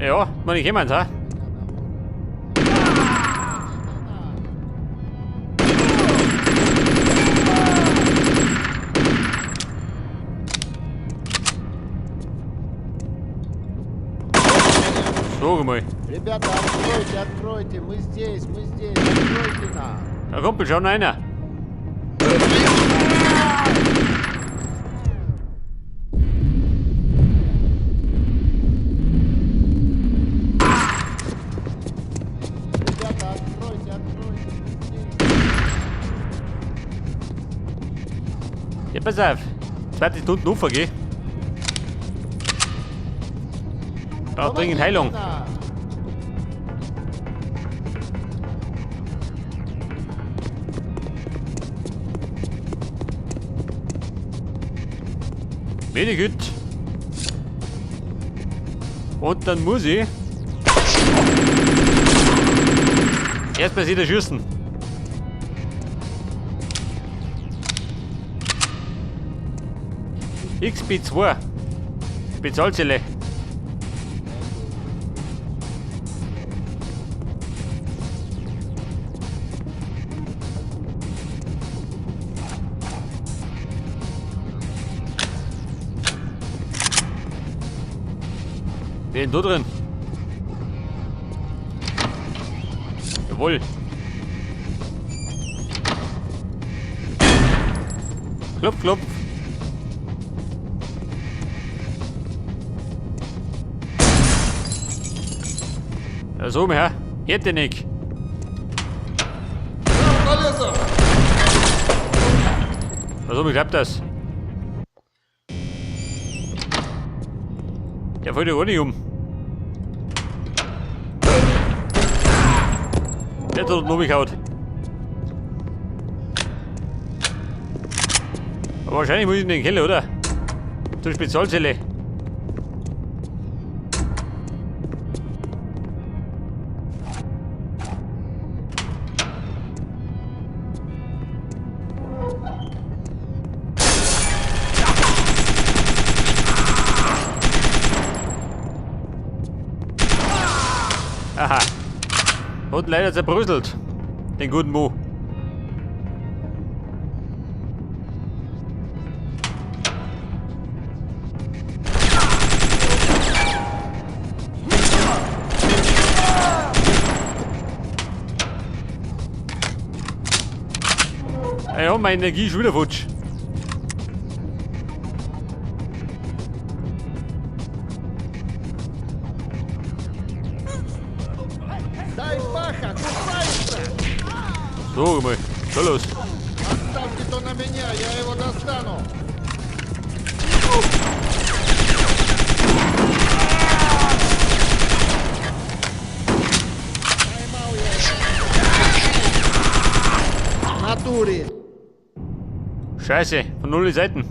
Ja, meine ich jemand, ha? So mal. Ребята, откройте, откройте, мы здесь, откройте нам. Da kommt schon einer. Ребята, откройте, откройте, мы здесь. Ja, pass auf. 20 Stunden Ufer, gell? Braucht dringend Heilung. Wenig gut. Und dann muss ich erstmal sie da schießen. XP2 Spezialzelle. Wer ist denn da drin? Jawohl. Klopf, klopf. Ja, so, her. Hätte nicht. Also, wie klappt das? Der fällt ja gar nicht um. Der hat dort umgehauen. Aber wahrscheinlich muss ich in den Keller, oder? Zur Spezialzelle. Aha. Und leider zerbröselt. Den guten Mo. Ja, meine Energie ist wieder futsch. So, mal. So los. Оставьте то на меня, я его достану. Поймал я его. Натуре. Scheiße, von null Seiten.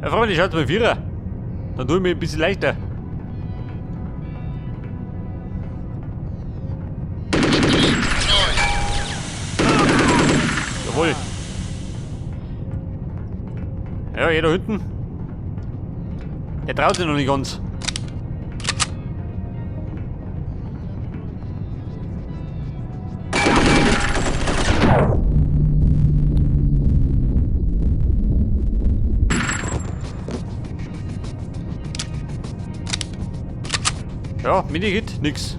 Ja, Freunde, schaut mal Vierer. Dann tue ich mir ein bisschen leichter. Jawohl. Ja, jeder hinten. Der traut sich noch nicht ganz. Ja, Mini-Hit, nix.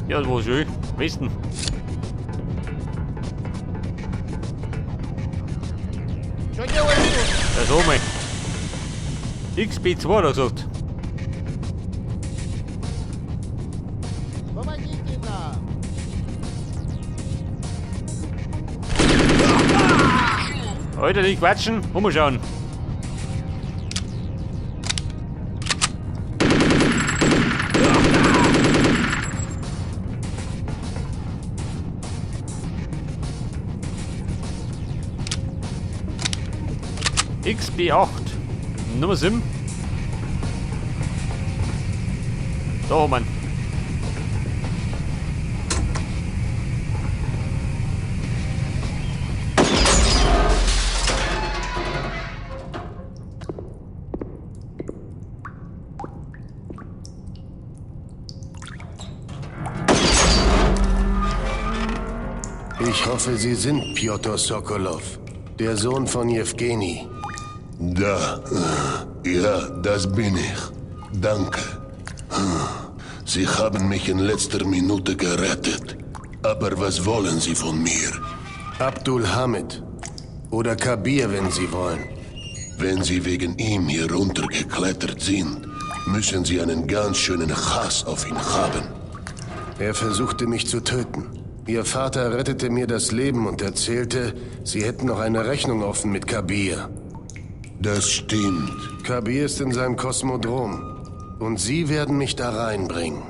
Ja, das war schön. Westen. Ja, so mal. XP2 hat er gesagt. Alter, nicht quatschen, umschauen. XB8. Nummer 7. Da, Mann. Ich hoffe, Sie sind Piotr Sokolov, der Sohn von Jewgeni. Da, ja, das bin ich. Danke. Sie haben mich in letzter Minute gerettet. Aber was wollen Sie von mir? Abdul Hamid. Oder Kabir, wenn Sie wollen. Wenn Sie wegen ihm hier runtergeklettert sind, müssen Sie einen ganz schönen Hass auf ihn haben. Er versuchte mich zu töten. Ihr Vater rettete mir das Leben und erzählte, Sie hätten noch eine Rechnung offen mit Kabir. Das stimmt. Kabir ist in seinem Kosmodrom. Und Sie werden mich da reinbringen.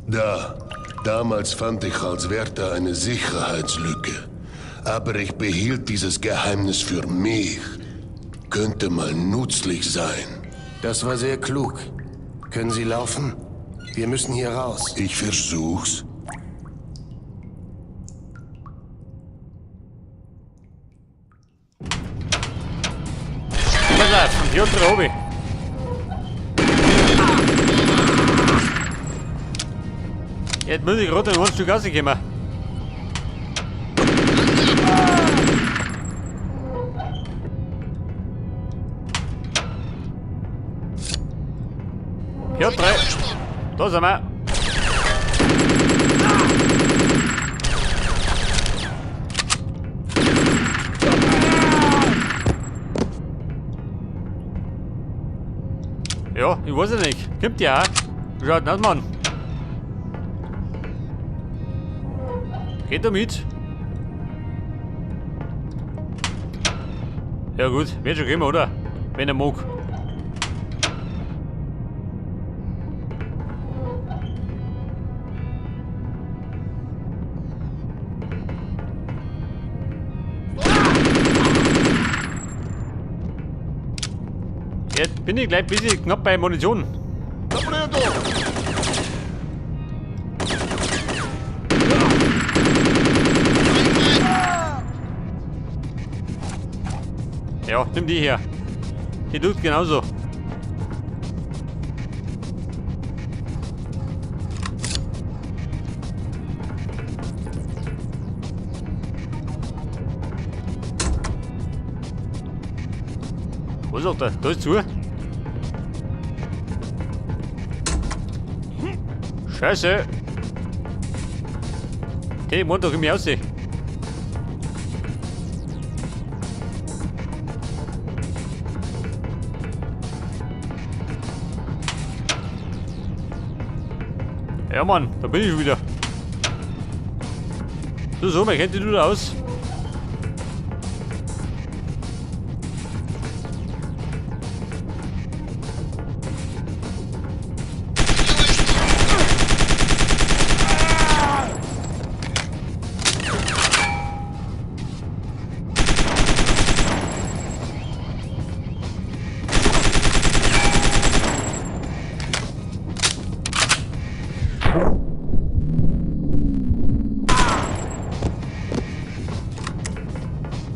Da. Damals fand ich als Wärter eine Sicherheitslücke. Aber ich behielt dieses Geheimnis für mich. Könnte mal nützlich sein. Das war sehr klug. Können Sie laufen? Wir müssen hier raus. Ich versuch's. Pass auf, von Piotr obi. Jetzt muss ich gerade ein Stück rauskommen. Piotr, da sind wir. Ja, ich weiß es nicht. Kommt ja auch. Schaut nicht, Mann. Geht da mit? Ja gut, wird schon kommen, oder? Wenn er mag. Jetzt bin ich gleich ein bisschen knapp bei Munition. Ja, nimm die hier. Die tut genauso. Wo ist er? Da ist zu. Scheiße. Die wollen doch irgendwie aussehen. Ja Mann, da bin ich wieder. So, man kennt die nur aus.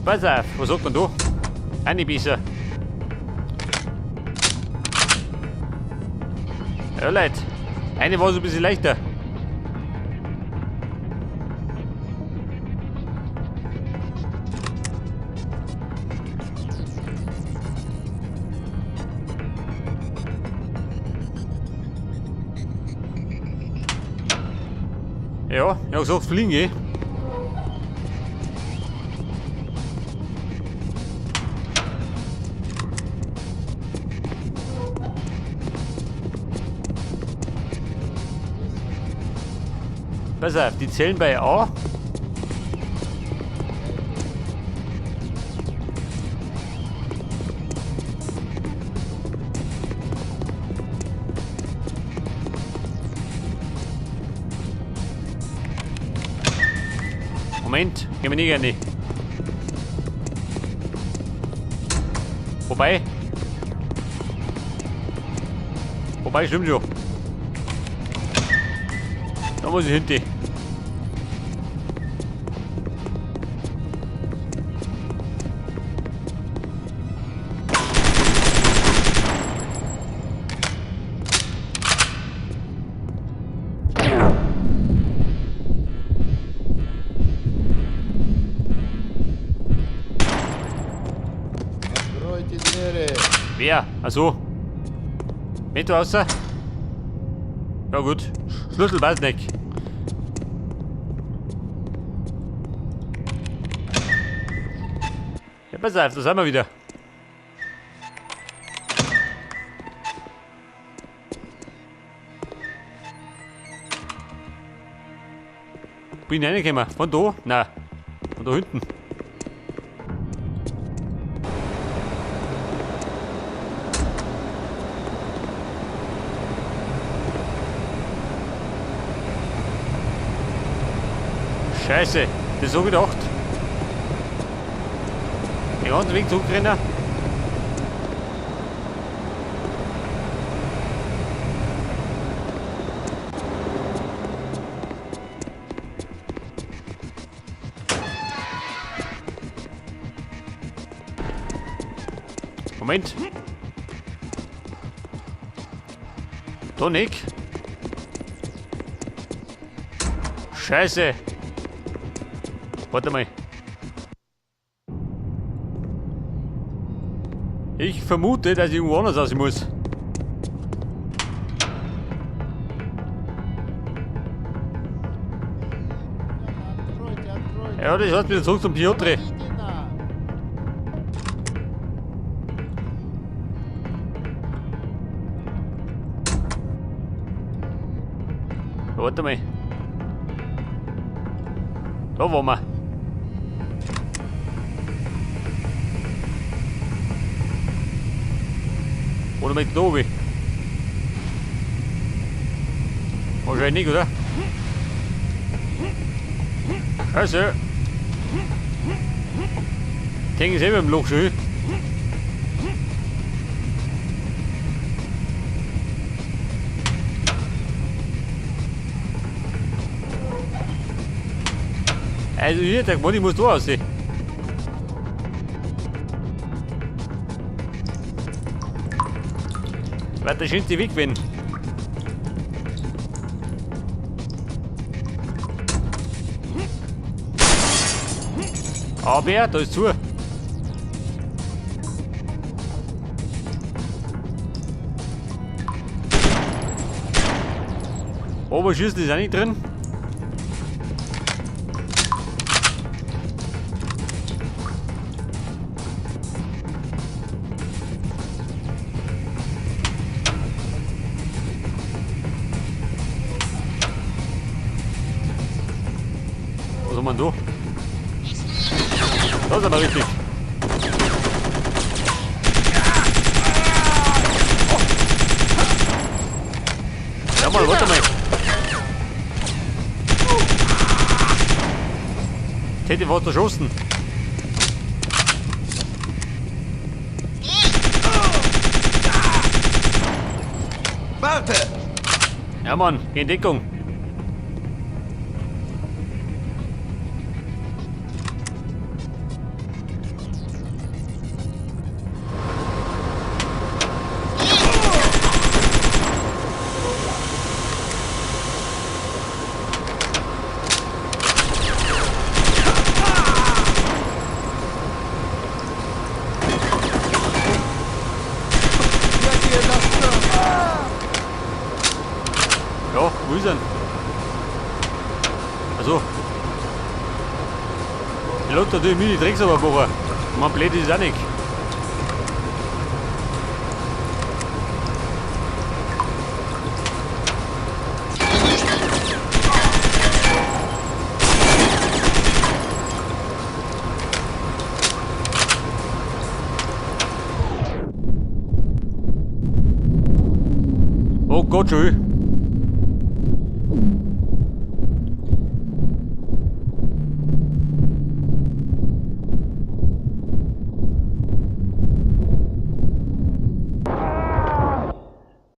Pass auf, was sagt man da? Eine Bisser. Ja, Leute, eine war so ein bisschen leichter. Ja, ich hab gesagt, fliegen geh. Pass auf, die zählen bei A. Moment, gehen wir nicht rein. Wobei. Wobei, stimmt schon. Da muss ich hinten. Wer? Achso. Mit raus? Ja gut. Schlüssel weiß nicht. Ja, pass auf, da sind wir wieder. Bin ich reingekommen? Von da? Nein. Von da hinten. Scheiße, das so gedacht. Den ganzen Weg zurückrennen. Moment. Da nicht. Scheiße. Warte mal. Ich vermute, dass ich irgendwo anders raus muss. Ja, das heißt wieder zurück zum Piotr. Warte mal. Da waren wir. Oder mit Tobi. Wahrscheinlich nicht, oder? Scheiße. Ich hänge selber im Loch schon. Also hier, der Mann, ich muss da aussehen. Wird der schönste Weg gewesen. Aber da ist zu. Oberschüssel ist auch nicht drin. Was haben wir denn da? Das ist aber richtig. Ja mal, warte mal. Ich hätte was erschossen. Warte! Ja Mann, geh in Deckung. Ja, wo ist er? Also. Ich lasse natürlich mir die Drecksauberbohrer. Man blöd ist es auch nicht. Oh Gott, schon.